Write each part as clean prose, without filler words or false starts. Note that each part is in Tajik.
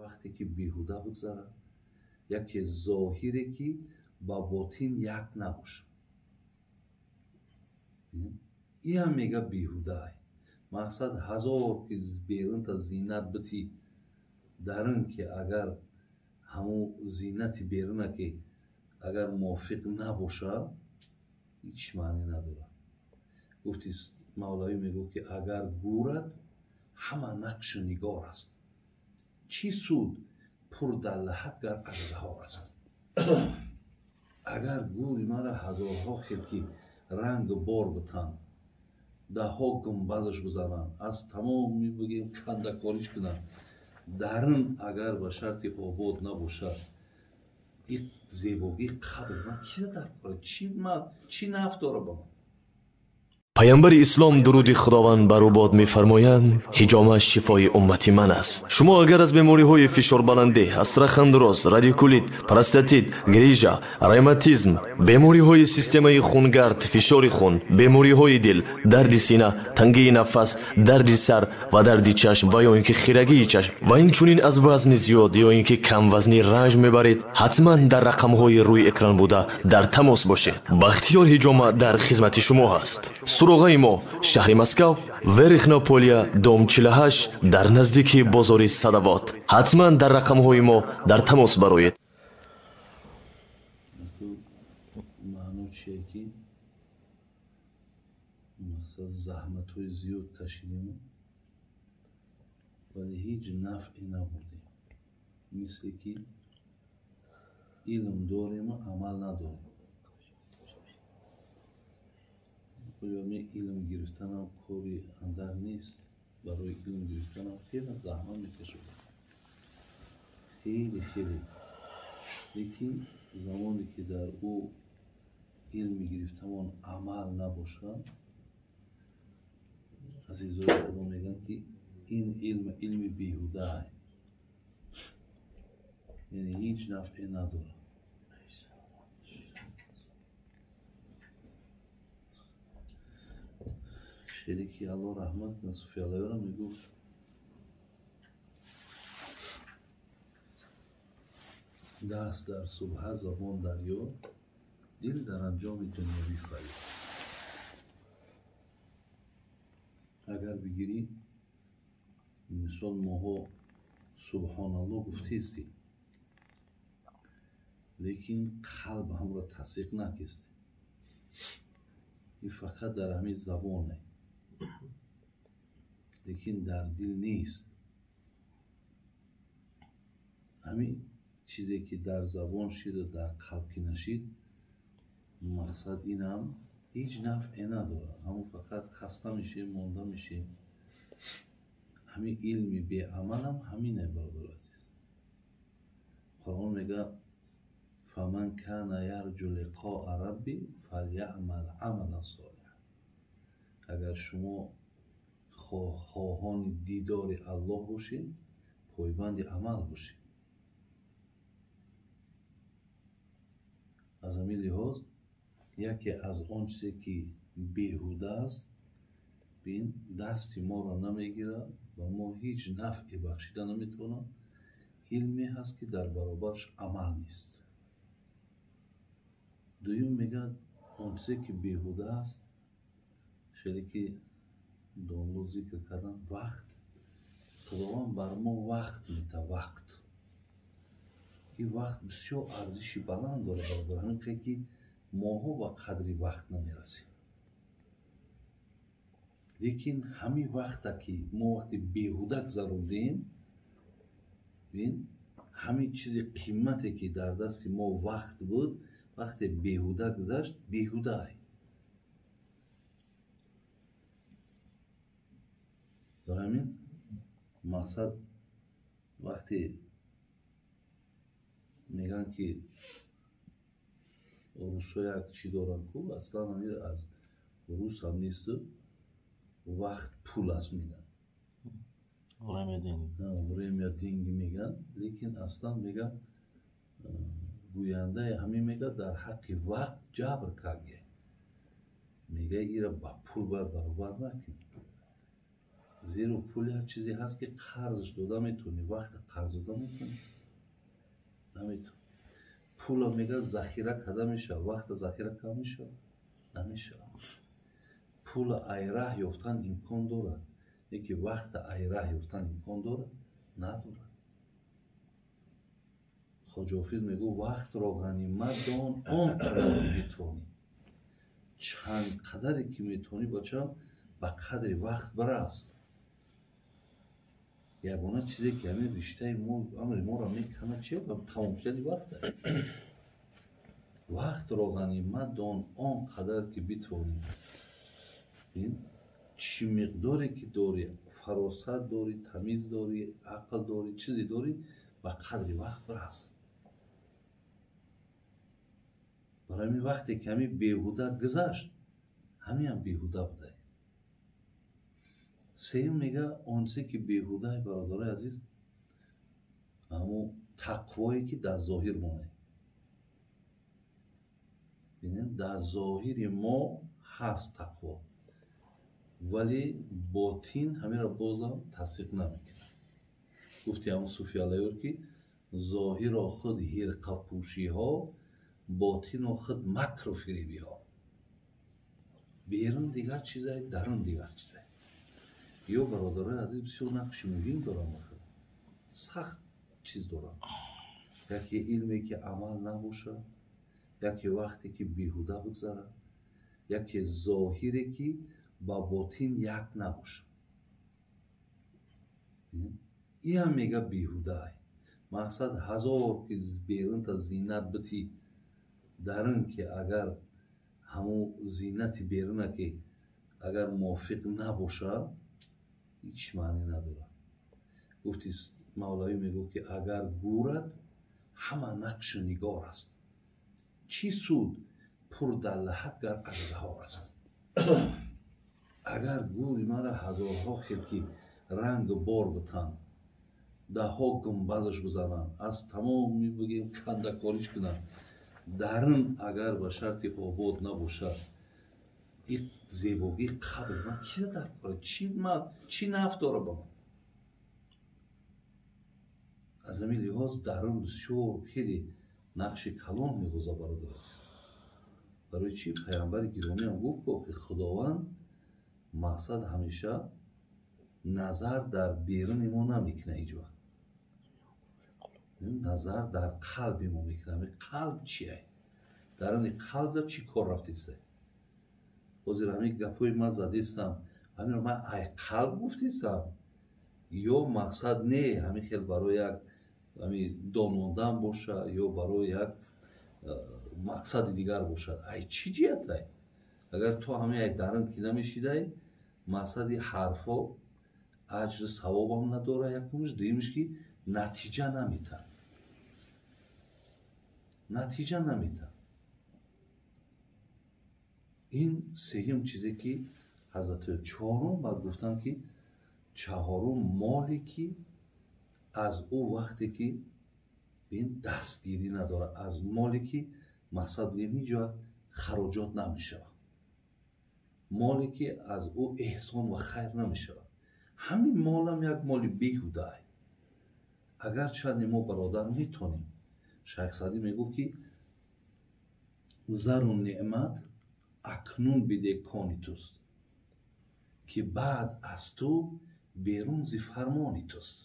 Вақте ки беҳуда бигзарад, яке зоҳире ки ба ботин як набошад, иам мега беҳудаай. Мақсад ҳазор ки берунта зинат бити, дарун ки агар ҳамун зинати беруна ки агар мувофиқ набошад, ҳеҷ маъне надорад. Гуфти Мавлавӣ мегуфт ки агар гӯрад ҳама нақшу нигор аст, чӣ суд пур дар лаҳат гар аждаҳор аст. Агар гӯри мара ҳазорҳо хел ки рангу бор битанд, даҳҳо гумбазаш бизананд, аз тамоми бигем кандакориш кунанд, дарун агар ба шарти обод набошад, ин зебогии қабри ман кида дар кора? Чӣ наф дора ба ман? Паёмбари ислом дуруди худованд бар ӯ бод мефармоянд: ҳиҷома шифои уммати ман аст. Шумо агар аз бемориҳои фишорбаландӣ, остеохондроз, радикулит, простатит, грижа, ревматизм, бемориҳои системаи хунгард, фишори хун, бемориҳои дил, дарди сина, тангии нафас, дарди сар ва дарди чашм ва ё ин ки хирагии чашм ва инчунин аз вазни зиёд ё ин ки камвазнӣ ранҷ мебаред, ҳатман дар рақамҳои рӯи экран буда дар тамос бошед. Бахтиёр ҳиҷома дар хизмати шумо ҳаст. Суроғаи мо шаҳри Москав, Верхнополия, дом 48, дар наздики бозори Садавод. Ҳатман дар рақамҳои мо дар тамос бароед. Маъно чие ки мақсад заҳматҳои зиёд кашидем, вале ҳеҷ нафъе набурдем. Мисле ки илм дорему амал надорем. Илм гирифтанам кори андар нест. Барои илм гирифтанам хеле заҳмат мекашад, хеле хеле. Лекин замоне ки дар ӯ илми гирифтамон амал набошад, азизои Худо мегӯянд ки ин илм илми беҳудаа, яъне ҳеҷ нафъе надорад. Шере ки Аллоҳ раҳмат кунад Суфиаллоро мегуфт: даст дар субҳа, забон дар ёд, дил дар анҷоми дунявӣ фарёд. Агар бигирӣ, мисол моҳо субҳоналлоҳ гуфтаистем, лекин қалб ҳамро тасдиқ накистем. Ин фақат дар ҳамин забоне, лекин дар дил нест. Ҳамин чизе ки дар забон шиду дар қалб ки нашид, мақсад инам ҳеҷ нафъе надорад. Ҳамон фақат хаста мешем, монда мешем. Ҳамин илми беамалам ҳамине, бародари азиз. Қуръон мегӯяд: фаман кана ярҷу лиқоа рабби фалямал амалан солиҳан. Агар шумо хоҳони дидори Аллоҳ бошед, пойбанди амал бошед. Аз ҳамин лиҳоз яке аз он чизе ки беҳуда аст, бин дасти моро намегирад ва мо ҳеҷ нафъе бахшида наметавонам, илме ҳаст ки дар баробараш амал нест. Дуюм мегӯяд он чизе ки беҳуда аст, шере ки донло зикр кардан, вақт. Худованд бар мо вақт мета, вақт. Ин вақт бисёр арзиши баланд дорад, бародар. Ҳамин қадр ки моҳо ба қадри вақт намерасем, лекин ҳамин вақта ки мо вақти беҳуда гузарондем, бин ҳамин чизи қимате ки дар дасти мо вақт буд, вақте беҳуда гузашт, беҳудаай. Бар ҳамин мақсад вақте мегӯянд ки русҳо як чӣ доранд ку, аслан ҳамин аз рус ҳам несту, вақт пул аст мегӯянд. Время деньги. Время деньги мегӯянд, лекин аслан мегӯянд гӯяндаи ҳамин мегӯяд дар ҳаққи вақт ҷабр карге. Мегӯяд ира ба пул бояд баробар накунӣ. Зеро пул як чизе ҳаст, ки қарзш дода метавонӣ, вақта қарз дода метавонӣ? Наметавонӣ. Пула, мега, захира карда мешавад, вақта захира карда мешавад? Намешавад. Пула айраҳ ёфтан имкон дорад, лекин вақта айраҳ ёфтан имкон дорад? Надорад. Хоҷа Ҳофиз мегӯ: вақтро ғанимат дон он қадар ки битавонӣ. Чанд қадаре ки метавонӣ, бачам, ба қадри вақт бирас. Ягона чизе, ки ҳамин риштаи мо, амри моро меканад, чи? Тамом шудани вақта. Вақтро ғанимат дон он қадар ки битавонӣ. Чӣ миқдоре ки дорӣ, фаросат дорӣ, тамиз дорӣ, ақл дорӣ, чизе дорӣ, ба қадри вақт бирас. Барои ҳамин вақте ки ҳамин беҳуда гузашт, ҳамиам беҳуда будай. Сеюм, мега, он чизе ки беҳудай, бародарои азиз, ҳамун тақвое, ки дар зоҳир монад. Бинед, дар зоҳири мо ҳаст тақво, вале ботин ҳаминро бозам тасдиқ намекунад. Гуфти ҳамун Суфи Аллаёр, ки зоҳиро худ ҳирқапӯшиҳо, ботино худ макру фиребиҳо. Берун дигар чизай, дарун дигар чизай. Ё, бародарои азиз, бисёр нақши муҳим дорам, сахт чиз дорам. Яке илме, ки амал набошад, яке вақте, ки беҳуда бигзарад, яке зоҳире, ки ба ботин як набошад. Иам, мега, беҳудаай. Мақсад, ҳазор ки берунта зинат битӣ, дарун ки агар ҳамун зинати беруна ки агар мувофиқ набошад, ҳеҷ маънӣ надорад. Гуфти Мавлавӣ, мегуфт, ки агар гӯрат ҳама нақшу нигор аст, чӣ суд пур дар лаҳат гар аждаҳор аст. Агар гӯри мара ҳазорҳо хел ки рангу бор битанд, даҳҳо гумбазаш бизананд, аз тамоми, бигем, кандакориш кунанд, дарун агар ба шарти обод набошад, ин зебогии қабри ман кида дар кора? Чӣ наф дора ба ман? Аз ҳамин лиҳоз дарун бисёр хеле нақши калон мебозад, бародар азиз. Барои чӣ Паёмбари гиромиам гуфт, ки Худованд, мақсад, ҳамеша назар дар беруни мо намекунад, ҳеҷ вақт назар дар қалби мо мекунад. Қалб чия? Даруни қалбда чӣ кор рафтиса? Ҳозир ҳамин гапҳои ман задистам, ҳаминро ман ай қалб гуфтистам ё мақсад не, ҳамин хел барои як ҳамин донондан боша ё барои як мақсади дигар бошад? Ай чӣ ҷиҳатай? Агар ту ҳамин ай дарун ки намешидай, мақсади ҳарфҳо аҷру савобам надора, якумш. Дуюмш, ки натиҷа наметад, натиҷа наметад. Ин сеюм чизе, ки ҳазрат. Чорум, баъд гуфтам, ки чаҳорум, моле, ки аз ӯ вақте ки ин дастгирӣ надорад, аз моле, ки, мақсад, бигем, ҳеҷ вақт хароҷот намешавад, моле, ки аз ӯ эҳсон ва хайр намешавад, ҳамин молам як моли беҳудаай. Агарчанде мо, бародар, метонем. Шайх Саъдӣ мегуфт, ки зару неъмат акнун биде кони туст, ки баъд аз ту берун зи фармони туст.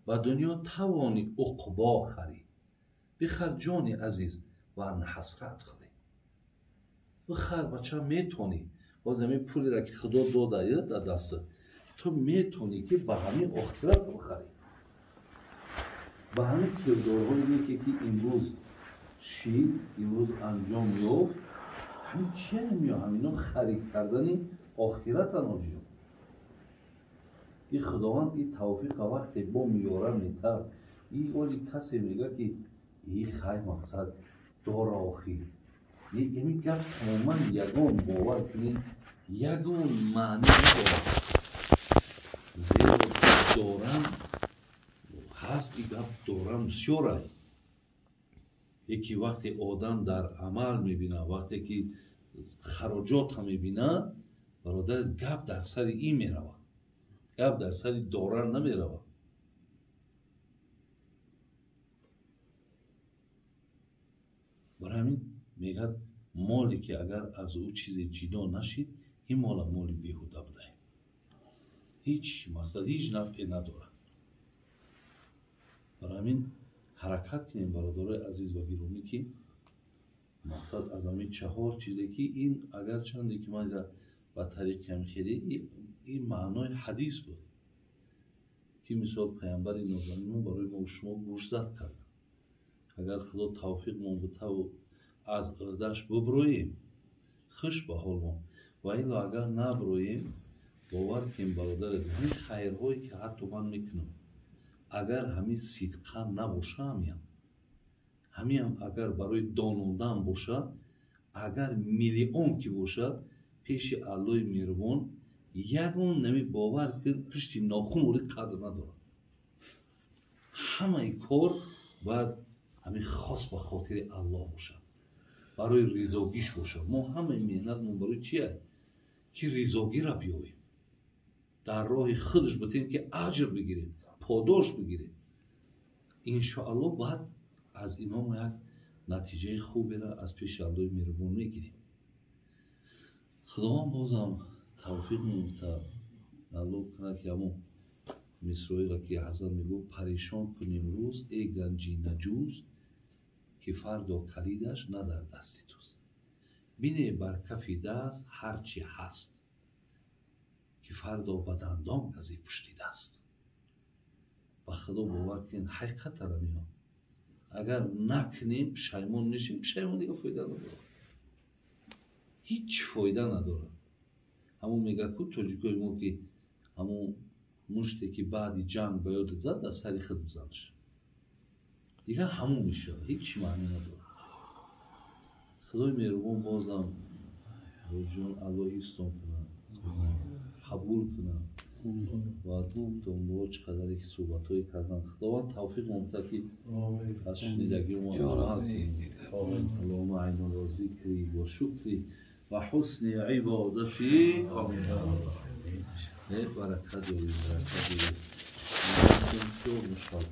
Ба дунё тавони уқбо харӣ, бихар, ҷони азиз, варна ҳасрат хӯрӣ. Бихар, бача, метонӣ. Боз ҳамин пулеро, ки Худо дода дар дастат, ту метонӣ, ки ба ҳамин охират бихарӣ, ба ҳамин кирдорҳои неке, ки имрӯз шид, имрӯз анҷом ёфт. Ҳамин чия меё? Ҳамино харид кардани охиратан, ҳоҷиҷон. И Худованд и тавфиқа вақте бо меёра метар, и оли касе мега, ки и хай, мақсад дора охир. Ҳамин гап тамоман ягон, бовар кунед, ягон маънӣ надорад. Зеро дорам ҳаст, и гап дорам бисёрай. Яке вақте одам дар амал мебинад, вақте ки хароҷота мебинад, бародар, гап дар сари ин меравад. Гап дар сари доран намеравад. Барои ҳамин мегӯяд, моле ки агар аз ӯ чизе ҷидо нашид, ин мола моли беҳуда будаем. Ҳеҷ мақсад, ҳеҷ нафъе надорад. Барои ҳамин ҳаракат кунем, бародарои азиз ва гиромӣ, ки мақсад аз ҳамин чаҳор чизе ки ин агарчанде ки ман ба тариқи ҳам хеле ин маънои ҳадис буд, ки мисол паямбари нозанинмо барои мо шумо гӯшзад кард. Агар худо тавфиқмон бутаву аз ӯҳдаш буброем, хуш ба ҳолмон, ва ило агар наброем, бовар кунем, бародаре, ҳамин хайрҳое ки ҳатто ман мекунам, агар ҳамин сидқа набоша, ҳамиам агар барои донодан бошад, агар миллион ки бошад, пеши Аллоҳи меҳрубон ягон нами бовар кун, пушти нохун ори қадр надорад. Ҳамаи кор бояд ҳамин хос ба хотири Аллоҳ бошад, барои ризогиш бошад. Мо ҳамаи меҳнатмон барои чия? Ки ризогиро биёвем, дар роҳи худаш бутем, ки аҷр бигирем, подош бигирем. Иншоаллоҳ баъд аз ино мо як натиҷаи хуберо аз пеши Аллоҳи меҳрубон мегирем. Худованд бозам тавфиқ меёфта, Аллоҳ кунад ки ҳамон мисроиро ки ҳазрат мегӯфт, парешон кун имрӯз э ганҷи наҷӯст, ки фардо калидаш на дар дасти туст. Бине бар кафи даст ҳар чи ҳаст, ки фардо ба дандон гази пушти даст. Ба худо бовар кунед, ҳақиқатара меён. Агар накунем, пушаймон мешем, пушаймон дига фоида надорад, ҳеҷ фоида надорад. Ҳамон мегӯяд ку тоҷикои мо, ки ҳамон муште ки баъди ҷанг ба ёдат зад, дар сари худ бизанаш, дигар ҳамон мешавад, ҳеҷ маъне надорад. Худои меҳрубон бозам ҷон Аллоҳ ҳифзтон кунад, қабул кунад ва дунбо чӣ қадаре ки суҳбатҳое кардан, Худованд тавфиқ момта, ки аз шунидагии мо амал кунем. Аллоҳумма айна ва зикри ва шукри ва ҳусни ибодати. Омин. Баракат ёбед, баракат ёбед.